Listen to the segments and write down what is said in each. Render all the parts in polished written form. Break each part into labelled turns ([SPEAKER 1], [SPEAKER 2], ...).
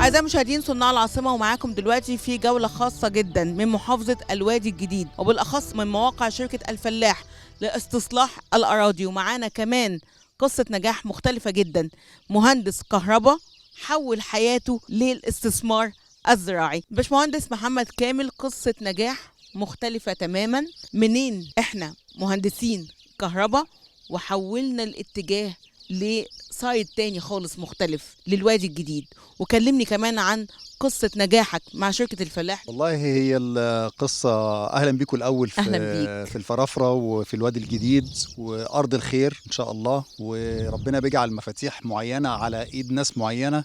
[SPEAKER 1] أعزائي مشاهدين صناع العاصمة، ومعاكم دلوقتي في جولة خاصة جدا من محافظة الوادي الجديد، وبالأخص من مواقع شركة الفلاح لاستصلاح الأراضي. ومعانا كمان قصة نجاح مختلفة جدا، مهندس كهرباء حول حياته للاستثمار الزراعي. باشمهندس محمد كامل، قصة نجاح مختلفة تماما. منين احنا مهندسين كهرباء وحولنا الاتجاه ل side تاني خالص مختلف للوادي الجديد؟ وكلمني كمان عن قصة نجاحك مع شركة الفلاح.
[SPEAKER 2] والله هي القصة، أهلا بيكم الأول في
[SPEAKER 1] أهلا بيك.
[SPEAKER 2] في الفرافرة وفي الوادي الجديد وأرض الخير إن شاء الله، وربنا بيجعل مفاتيح معينة على إيد ناس معينة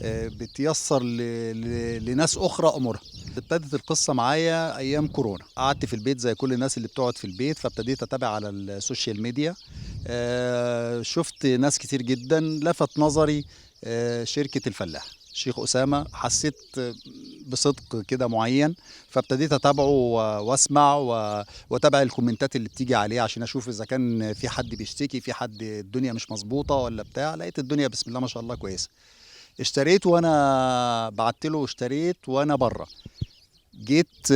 [SPEAKER 2] بتيسر لناس أخرى أمورها. ابتدت القصة معايا أيام كورونا، قعدت في البيت زي كل الناس اللي بتقعد في البيت، فابتديت أتابع على ال social media. شفت ناس كتير جدا، لفت نظري شركة الفلاح شيخ أسامة، حسيت بصدق كده معين، فابتديت أتابعه وأسمع وأتابع الكومنتات اللي بتيجي عليه عشان أشوف إذا كان في حد بيشتكي، في حد الدنيا مش مظبوطة ولا بتاع. لقيت الدنيا بسم الله ما شاء الله كويسة. اشتريت وأنا بعت له، اشتريت وأنا بره. جيت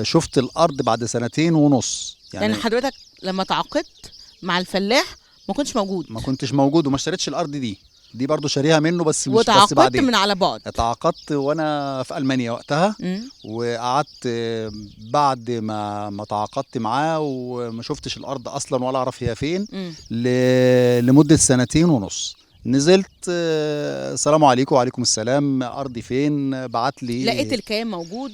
[SPEAKER 2] شفت الأرض بعد 2.5 سنين.
[SPEAKER 1] يعني حضرتك لما تعاقدت مع الفلاح ما كنتش موجود؟
[SPEAKER 2] ما كنتش موجود وما اشتريتش الأرض دي برضو شاريها منه، بس مش بس
[SPEAKER 1] وتعاقدت
[SPEAKER 2] بعدين
[SPEAKER 1] من على بعد.
[SPEAKER 2] تعاقدت وانا في المانيا وقتها. وقعدت بعد ما تعاقدت معاه وما شفتش الارض اصلا ولا اعرف هي فين لمدة 2.5 سنين. نزلت، السلام عليكم وعليكم السلام، ارضي فين؟ بعت لي،
[SPEAKER 1] لقيت الكيان موجود،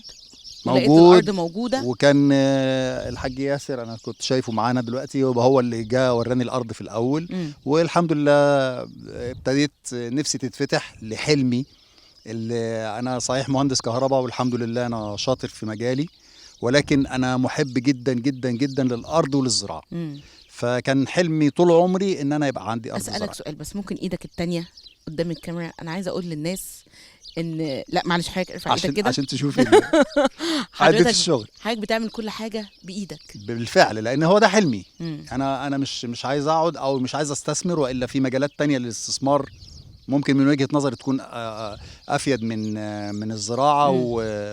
[SPEAKER 1] ولقيت
[SPEAKER 2] موجود.
[SPEAKER 1] الارض موجودة.
[SPEAKER 2] وكان الحاج ياسر انا كنت شايفه معانا دلوقتي، هو اللي جه وراني الارض في الاول. والحمد لله ابتديت نفسي تتفتح لحلمي، اللي انا صحيح مهندس كهرباء والحمد لله انا شاطر في مجالي، ولكن انا محب جدا جدا جدا للارض وللزراعه. فكان حلمي طول عمري ان انا يبقى عندي ارض
[SPEAKER 1] اسالك
[SPEAKER 2] زراعية.
[SPEAKER 1] سؤال بس، ممكن ايدك التانية قدام الكاميرا؟ انا عايزه اقول للناس ان لا معلش حضرتك ارفع ايدك
[SPEAKER 2] عشان
[SPEAKER 1] كده
[SPEAKER 2] عشان تشوفي عدة
[SPEAKER 1] حضرتك
[SPEAKER 2] الشغل.
[SPEAKER 1] حضرتك بتعمل كل حاجة بايدك
[SPEAKER 2] بالفعل، لان هو ده حلمي. انا مش عايز اقعد او مش عايز استثمر، والا في مجالات تانية للاستثمار ممكن من وجهة نظري تكون افيد من الزراعة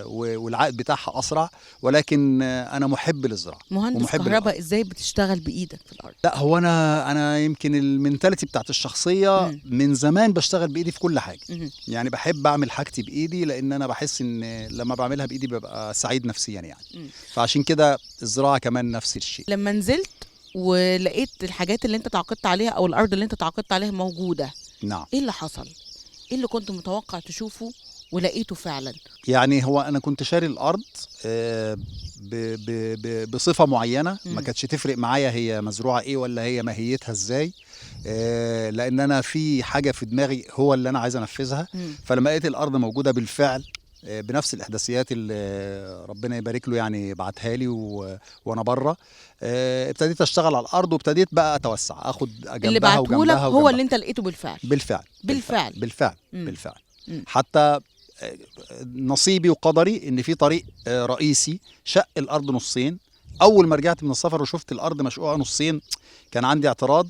[SPEAKER 2] والعائد بتاعها اسرع، ولكن انا محب للزراعة
[SPEAKER 1] مهندس
[SPEAKER 2] ومحب
[SPEAKER 1] كهرباء
[SPEAKER 2] للأرض.
[SPEAKER 1] ازاي بتشتغل بايدك في الارض؟
[SPEAKER 2] لا هو انا يمكن ال mentality بتاعت الشخصية من زمان بشتغل بايدي في كل حاجة. يعني بحب اعمل حاجتي بايدي، لان انا بحس ان لما بعملها بايدي ببقى سعيد نفسيا يعني. فعشان كده الزراعة كمان نفس الشيء.
[SPEAKER 1] لما نزلت ولقيت الحاجات اللي انت تعاقدت عليها او الارض اللي انت تعاقدت عليها موجودة،
[SPEAKER 2] نعم.
[SPEAKER 1] ايه اللي حصل؟ ايه اللي كنت متوقع تشوفه ولقيته فعلا؟
[SPEAKER 2] يعني هو انا كنت شاري الارض بصفة معينة، ما كانتش تفرق معايا هي مزروعة ايه ولا هي ماهيتها ازاي، لان انا في حاجة في دماغي هو اللي انا عايز انفذها. فلما لقيت الارض موجودة بالفعل، بنفس الاحداثيات اللي ربنا يبارك له يعني بعتها لي وانا بره، ابتديت اشتغل على الارض وابتديت بقى اتوسع، اخد
[SPEAKER 1] اللي
[SPEAKER 2] جنبها
[SPEAKER 1] بعته لك
[SPEAKER 2] وجنبها
[SPEAKER 1] هو
[SPEAKER 2] وجنبها.
[SPEAKER 1] اللي انت لقيته بالفعل.
[SPEAKER 2] بالفعل.
[SPEAKER 1] بالفعل.
[SPEAKER 2] بالفعل. بالفعل. حتى نصيبي وقدري ان في طريق رئيسي شق الارض نصين. اول ما رجعت من السفر وشفت الارض مشقوقه نصين كان عندي اعتراض،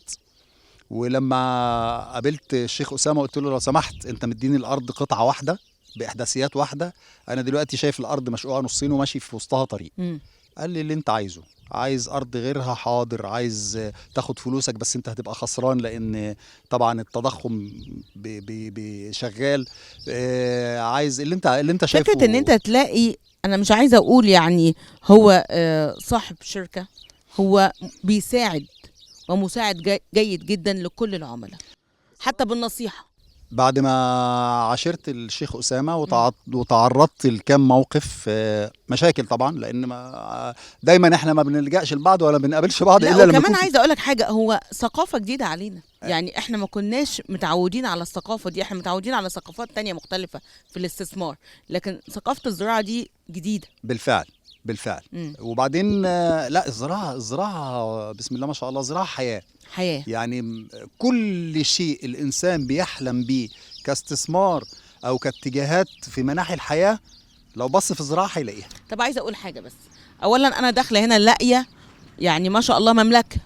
[SPEAKER 2] ولما قابلت الشيخ اسامة قلت له لو سمحت انت مديني الارض قطعه واحدة باحداثيات واحدة، انا دلوقتي شايف الارض مشقوقه نصين وماشي في وسطها طريق. قال لي اللي انت عايزه، عايز ارض غيرها حاضر، عايز تاخد فلوسك بس انت هتبقى خسران لان طبعا التضخم بي شغال، عايز اللي انت شايفه.
[SPEAKER 1] فكرة ان انت تلاقي، انا مش عايزه اقول يعني هو صاحب شركة، هو بيساعد ومساعد جيد جدا لكل العملاء حتى بالنصيحة.
[SPEAKER 2] بعد ما عاشرت الشيخ أسامة وتعرضت لكام موقف، مشاكل طبعا، لأن ما دايما احنا ما بنلجأش لبعض ولا بنقابلش بعض
[SPEAKER 1] لا
[SPEAKER 2] إلا لما
[SPEAKER 1] وكمان
[SPEAKER 2] يكون
[SPEAKER 1] عايزة أقولك حاجة، هو ثقافة جديدة علينا، يعني احنا ما كناش متعودين على الثقافة دي، احنا متعودين على ثقافات تانية مختلفة في الاستثمار، لكن ثقافة الزراعة دي جديدة.
[SPEAKER 2] بالفعل بالفعل. وبعدين لا الزراعة بسم الله ما شاء الله، زراعة حياة.
[SPEAKER 1] حياة.
[SPEAKER 2] يعني كل شيء الإنسان بيحلم بيه كاستثمار أو كاتجاهات في مناحي الحياة لو بص في الزراعة هيلاقيها.
[SPEAKER 1] طب عايزة أقول حاجة بس، أولا أنا داخلة هنا لاقية يعني ما شاء الله مملكة.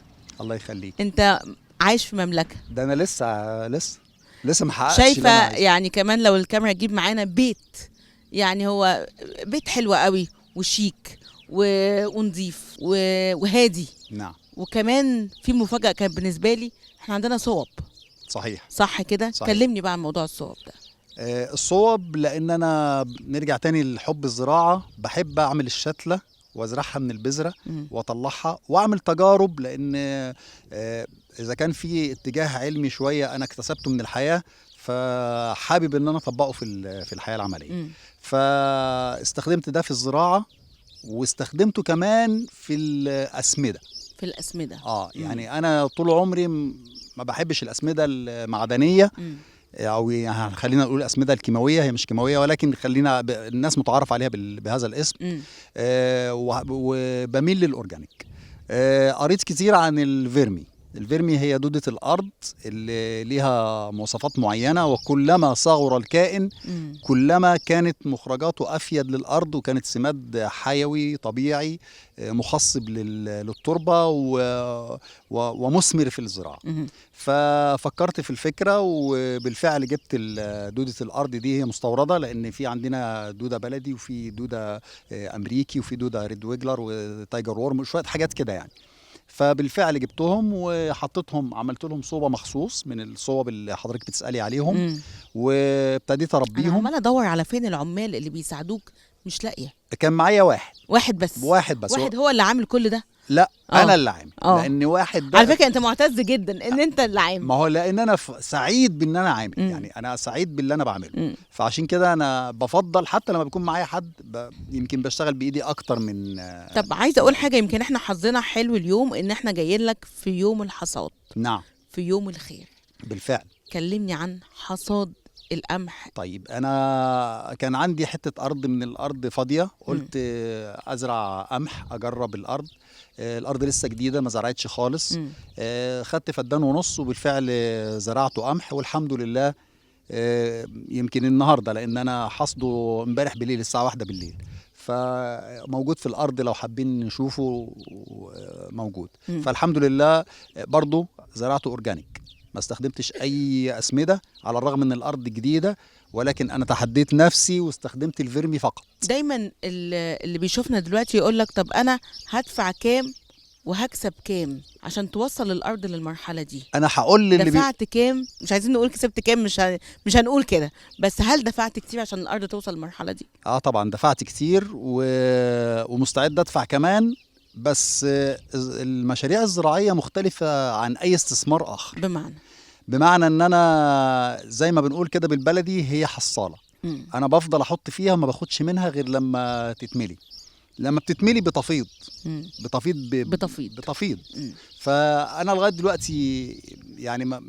[SPEAKER 2] الله يخليك.
[SPEAKER 1] أنت عايش في مملكة.
[SPEAKER 2] ده أنا لسه لسه ما حققتش اللي أنا
[SPEAKER 1] شايفه
[SPEAKER 2] عايزه.
[SPEAKER 1] يعني كمان لو الكاميرا تجيب معانا بيت، يعني هو بيت حلو قوي وشيك ونظيف وهادي.
[SPEAKER 2] نعم.
[SPEAKER 1] وكمان في مفاجأة كانت بالنسبة لي، احنا عندنا صوب.
[SPEAKER 2] صحيح.
[SPEAKER 1] صح كده؟
[SPEAKER 2] صحيح.
[SPEAKER 1] كلمني بقى عن موضوع الصوب ده.
[SPEAKER 2] الصوب، لان انا نرجع تاني لحب الزراعة، بحب اعمل الشتلة وازرعها من البذرة واطلعها واعمل تجارب، لان اذا كان في اتجاه علمي شوية انا اكتسبته من الحياة، فحابب ان انا اطبقه في الحياة العملية. فاستخدمت ده في الزراعة، واستخدمته كمان في الأسمدة.
[SPEAKER 1] في الأسمدة.
[SPEAKER 2] يعني أنا طول عمري ما بحبش الأسمدة المعدنية، أو يعني خلينا نقول الأسمدة الكيماوية، هي مش كيماوية ولكن خلينا الناس متعارف عليها بهذا الاسم. وبميل لل organic. قريت كتير عن ال vermi. ال vermi هي دودة الأرض اللي ليها مواصفات معينة، وكلما صغر الكائن كلما كانت مخرجاته أفيد للأرض، وكانت سماد حيوي طبيعي مخصب للتربة ومثمر في الزراعة. ففكرت في الفكرة، وبالفعل جبت دودة الأرض دي. هي مستوردة، لأن في عندنا دودة بلدي، وفي دودة أمريكي، وفي دودة red wiggler و tiger worm وشوية حاجات كده يعني. فبالفعل جبتهم وحطيتهم، عملت لهم صوبة مخصوص من الصوب اللي حضرتك بتسألي عليهم، وابتديت اربيهم.
[SPEAKER 1] انا عماله ادور على فين العمال اللي بيساعدوك، مش لاقيه. كان
[SPEAKER 2] معايا واحد بس.
[SPEAKER 1] واحد هو اللي عامل كل ده؟
[SPEAKER 2] لا، انا اللي عامل. لان واحد ده،
[SPEAKER 1] على فكرة انت معتز جدا ان انت اللي عامل.
[SPEAKER 2] ما هو لان انا سعيد بان انا عامل. يعني انا سعيد باللي انا بعمله. فعشان كده انا بفضل حتى لما بيكون معايا حد يمكن بشتغل بايدي اكتر من.
[SPEAKER 1] طب عايزه اقول حاجة، يمكن احنا حظنا حلو اليوم ان احنا جايين لك في يوم الحصاد.
[SPEAKER 2] نعم،
[SPEAKER 1] في يوم الخير.
[SPEAKER 2] بالفعل.
[SPEAKER 1] كلمني عن حصاد القمح.
[SPEAKER 2] طيب، انا كان عندي حتة ارض من الارض فاضية، قلت ازرع قمح، اجرب الارض. الارض لسه جديدة، ما زرعتش خالص. خدت فدان ونص، وبالفعل زرعته قمح، والحمد لله. يمكن النهارده، لان انا حصده امبارح بالليل الساعة 1 بالليل، فموجود في الارض لو حابين نشوفه موجود. فالحمد لله برضو زرعته organic، ما استخدمتش اي اسمده، على الرغم ان الارض جديدة، ولكن انا تحديت نفسي واستخدمت ال vermi فقط.
[SPEAKER 1] دايما اللي بيشوفنا دلوقتي يقول لك طب انا هدفع كام وهكسب كام عشان توصل الارض للمرحلة دي؟
[SPEAKER 2] انا هقول
[SPEAKER 1] اللي دفعت كام، مش عايزين نقول كسبت كام، مش هنقول كده، بس هل دفعت كتير عشان الارض توصل للمرحلة دي؟
[SPEAKER 2] طبعا دفعت كتير، ومستعد ادفع كمان، بس المشاريع الزراعية مختلفة عن اي استثمار اخر. بمعنى ان انا زي ما بنقول كده بالبلدي هي حصاله. انا بفضل احط فيها، ما باخدش منها غير لما تتملي. لما بتتملي بتفيض. بتفيض بتفيض. فانا لغاية دلوقتي يعني ما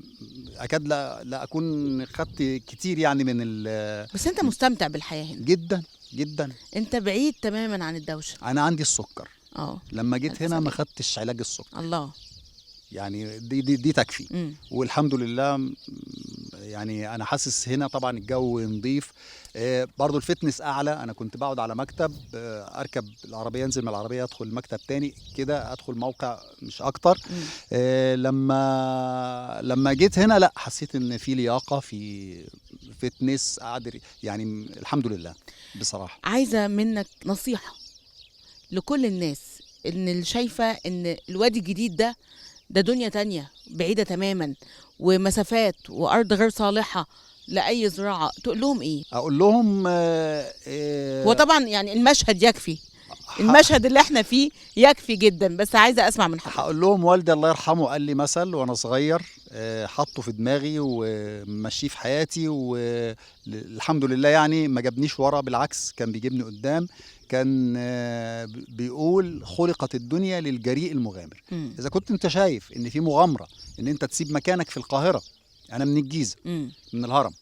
[SPEAKER 2] اكاد لا اكون خدت كتير يعني من
[SPEAKER 1] بس انت مستمتع بالحياة هنا
[SPEAKER 2] جدا جدا.
[SPEAKER 1] انت بعيد تماما عن الدوشة.
[SPEAKER 2] انا عندي السكر. لما جيت هنا ما خدتش علاج السكر.
[SPEAKER 1] الله،
[SPEAKER 2] يعني دي دي, دي تكفي. والحمد لله. يعني انا حاسس هنا طبعا الجو نظيف، برضو ال fitness اعلى. انا كنت بقعد على مكتب، اركب العربية، انزل من العربية، ادخل المكتب تاني كده، ادخل موقع مش اكتر. لما جيت هنا لا، حسيت ان في لياقه، في fitness، قادر يعني الحمد لله. بصراحة
[SPEAKER 1] عايزه منك نصيحة لكل الناس ان اللي شايفه ان الوادي الجديد ده دنيا تانية بعيدة تماما، ومسافات وأرض غير صالحة لأي زراعة، تقول لهم إيه؟
[SPEAKER 2] أقول لهم
[SPEAKER 1] وطبعا يعني المشهد يكفي، المشهد اللي احنا فيه يكفي جدا، بس عايزة أسمع من حضرتك.
[SPEAKER 2] هقول لهم والدي الله يرحمه قال لي مثل وأنا صغير، حطه في دماغي ومشيه في حياتي، والحمد لله يعني ما جابنيش ورا، بالعكس كان بيجيبني قدام. كان بيقول خلقت الدنيا للجريء المغامر. إذا كنت أنت شايف إن في مغامرة إن أنت تسيب مكانك في القاهرة، أنا من الجيزة، من الهرم،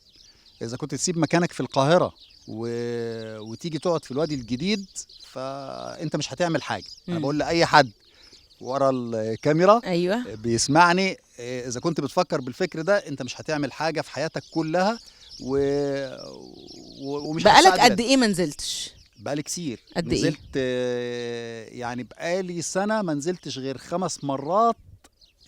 [SPEAKER 2] إذا كنت تسيب مكانك في القاهرة وتيجي تقعد في الوادي الجديد، فأنت مش هتعمل حاجة. أنا بقول لأي حد ورا الكاميرا،
[SPEAKER 1] أيوة،
[SPEAKER 2] بيسمعني، إذا كنت بتفكر بالفكر ده أنت مش هتعمل حاجة في حياتك كلها، ومش
[SPEAKER 1] بقالك قد إيه ما نزلتش؟
[SPEAKER 2] بقالي كتير.
[SPEAKER 1] قد إيه؟
[SPEAKER 2] نزلت يعني بقالي سنة ما نزلتش غير 5 مرات،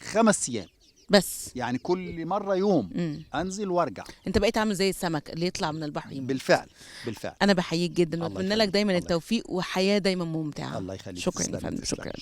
[SPEAKER 2] 5 أيام.
[SPEAKER 1] بس
[SPEAKER 2] يعني كل مرة يوم انزل وارجع.
[SPEAKER 1] انت بقيت عامل زي السمك اللي يطلع من البحر يموت.
[SPEAKER 2] بالفعل بالفعل.
[SPEAKER 1] انا بحييك جدا
[SPEAKER 2] الله
[SPEAKER 1] واتمنى لك
[SPEAKER 2] يخليك.
[SPEAKER 1] دايما
[SPEAKER 2] الله
[SPEAKER 1] التوفيق وحياه دايما ممتعة.
[SPEAKER 2] الله يخليك.
[SPEAKER 1] شكرا يا
[SPEAKER 2] تسلمي،
[SPEAKER 1] فندم.
[SPEAKER 2] تسلمي.
[SPEAKER 1] شكرا.